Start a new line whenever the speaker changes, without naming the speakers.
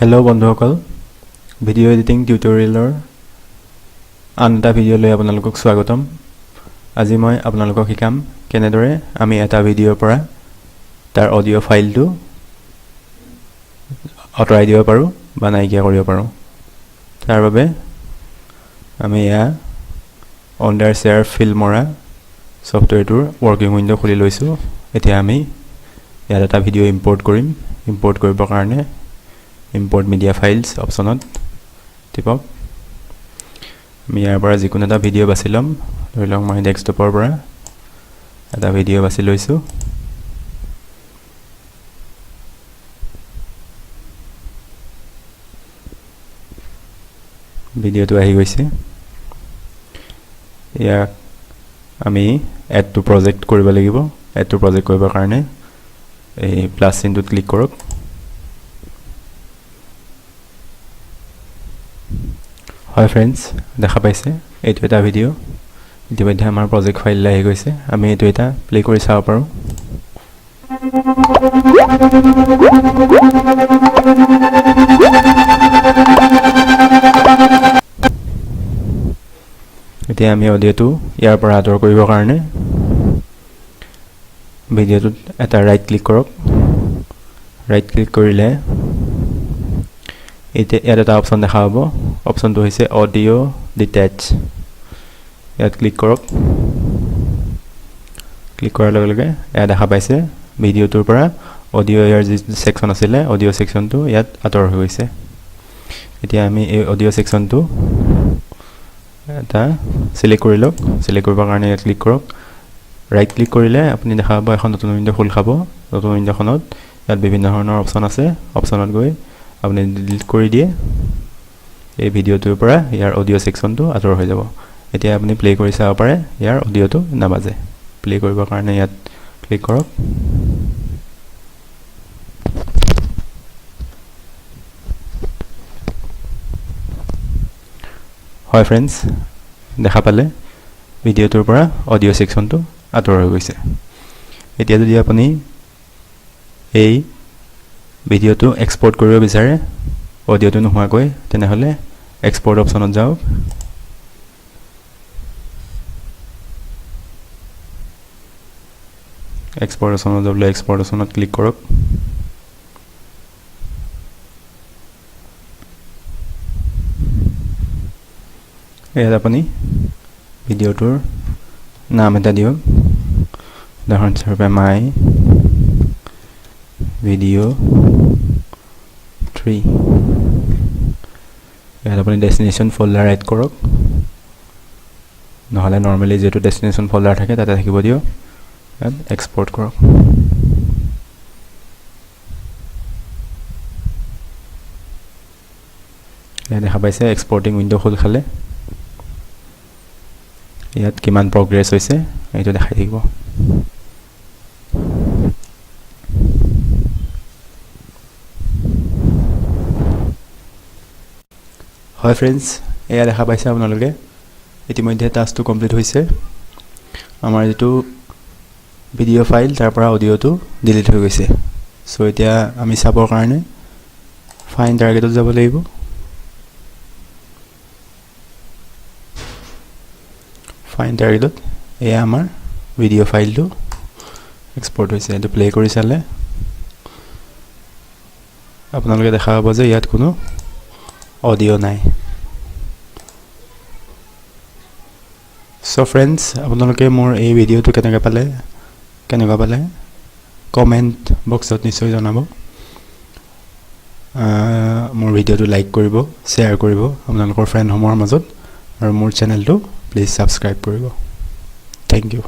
Hello' বন্ধুসকল, video' editing টিউটৰিয়েলৰ আন এটা ভিডিঅ'লৈ আপোনালোকক স্বাগতম। আজি মই আপোনালোকক শিকাম কেনেদৰে আমি এটা ভিডিঅ'ৰ পৰা তাৰ অডিঅ' ফাইলটো আঁতৰাই দিব পাৰোঁ বা নাইকিয়া কৰিব পাৰোঁ। তাৰ বাবে আমি এয়া ৱণ্ডাৰশ্বেয়াৰ ফিল্মৰা ছফ্টৱেৰটোৰ ৱৰ্কিং উইণ্ড' খুলি লৈছোঁ। এতিয়া আমি ইয়াত এটা ভিডিঅ' ইম্পৰ্ট কৰিম। ইম্পৰ্ট কৰিবৰ কাৰণে ইম্পৰ্ট মিডিয়া ফাইলছ অপশ্যনত টিপক। আমি ইয়াৰ পৰা যিকোনো এটা ভিডিঅ' বাছি ল'ম। ধৰি লওক মই ডেস্কটপৰ পৰা এটা ভিডিঅ' বাছি লৈছোঁ। ভিডিঅ'টো আহি গৈছে। ইয়াক আমি এড টু প্ৰজেক্ট কৰিব লাগিব। এড টু প্ৰজেক্ট কৰিবৰ কাৰণে এই প্লাছ চিনটোত ক্লিক কৰক। হয় ফ্ৰেণ্ডছ, দেখা পাইছে এইটো এটা ভিডিঅ' ইতিমধ্যে আমাৰ প্ৰজেক্ট ফাইললৈ আহি গৈছে। আমি এইটো এটা প্লে' কৰি চাব পাৰোঁ। এতিয়া আমি অডিঅ'টো ইয়াৰ পৰা আঁতৰ কৰিবৰ কাৰণে ভিডিঅ'টোত এটা ৰাইট ক্লিক কৰক। ৰাইট ক্লিক কৰিলে এতিয়া ইয়াত এটা অপশ্যন দেখা পাব। অপশ্যনটো হৈছে অডিঅ' ডিটেচ। ইয়াত ক্লিক কৰক। ক্লিক কৰাৰ লগে লগে এয়া দেখা পাইছে ভিডিঅ'টোৰ পৰা অডিঅ' ইয়াৰ যি ছেকশ্যন আছিলে অডিঅ' ছেকশ্যনটো ইয়াত আঁতৰ হৈ গৈছে। এতিয়া আমি এই অডিঅ' ছেকশ্যনটো এটা চিলেক্ট কৰি লওক। চিলেক্ট কৰিবৰ কাৰণে ইয়াত ক্লিক কৰক। ৰাইট ক্লিক কৰিলে আপুনি দেখা পাব এখন নতুন উইণ্ড' খোল খাব। নতুন উইণ্ড'খনত ইয়াত বিভিন্ন ধৰণৰ অপশ্যন আছে। অপশ্যনত গৈ আপুনি ডিলিট কৰি দিয়ে। এই ভিডিঅ'টোৰ পৰা ইয়াৰ অডিঅ' ছেকশ্যনটো আঁতৰ হৈ যাব। এতিয়া আপুনি প্লে' কৰি চাব পাৰে, ইয়াৰ অডিঅ'টো নাবাজে। প্লে' কৰিবৰ কাৰণে ইয়াত ক্লিক কৰক। হয় ফ্ৰেণ্ডছ, দেখা পালে ভিডিঅ'টোৰ পৰা অডিঅ' ছেকশ্যনটো আঁতৰ হৈ গৈছে। এতিয়া যদি আপুনি এই ভিডিঅ'টো এক্সপৰ্ট কৰিব বিচাৰে অডিঅ'টো নোহোৱাকৈ, তেনেহ'লে এক্সপৰ্ট অপশ্যনত যাওক। এক্সপৰ্ট অপশ্যনত যাবলৈ এক্সপৰ্ট অপশ্যনত ক্লিক কৰক। ইয়াত আপুনি ভিডিঅ'টোৰ নাম এটা দিয়ক। উদাহৰণস্বৰূপে মাই ভিডিঅ' 3। ইয়াত আপুনি ডেষ্টিনেশ্যন ফ'ল্ডাৰ এড কৰক, নহ'লে নৰ্মেলি যিটো ডেষ্টিনেশ্যন ফ'ল্ডাৰ থাকে তাতে থাকিব দিয়ক। ইয়াত এক্সপৰ্ট কৰক। ইয়াত দেখা পাইছে এক্সপৰ্টিং উইণ্ড' খোল খালে। ইয়াত কিমান প্ৰগ্ৰেছ হৈছে এইটো দেখাই থাকিব। হয় ফ্ৰেণ্ডছ, এয়া দেখা পাইছে আপোনালোকে ইতিমধ্যে টাস্কটো কমপ্লিট হৈছে। আমাৰ যিটো ভিডিঅ' ফাইল তাৰ পৰা অডিঅ'টো ডিলিট হৈ গৈছে। চ' এতিয়া আমি চাবৰ কাৰণে ফাইন টাৰ্গেটত যাব লাগিব। ফাইন টাৰ্গেটত এয়া আমাৰ ভিডিঅ' ফাইলটো এক্সপৰ্ট হৈছে। এইটো প্লে' কৰি চালে আপোনালোকে দেখা পাব যে ইয়াত কোনো অডিঅ' নাই। চ' ফ্ৰেণ্ডছ, আপোনালোকে মোৰ এই ভিডিঅ'টো কেনেকুৱা পালে কমেণ্ট বক্সত নিশ্চয় জনাব। মোৰ ভিডিঅ'টো লাইক কৰিব, শ্বেয়াৰ কৰিব আপোনালোকৰ ফ্ৰেণ্ডসমূহৰ মাজত, আৰু মোৰ চেনেলটো প্লিজ ছাবস্ক্ৰাইব কৰিব। Thank you.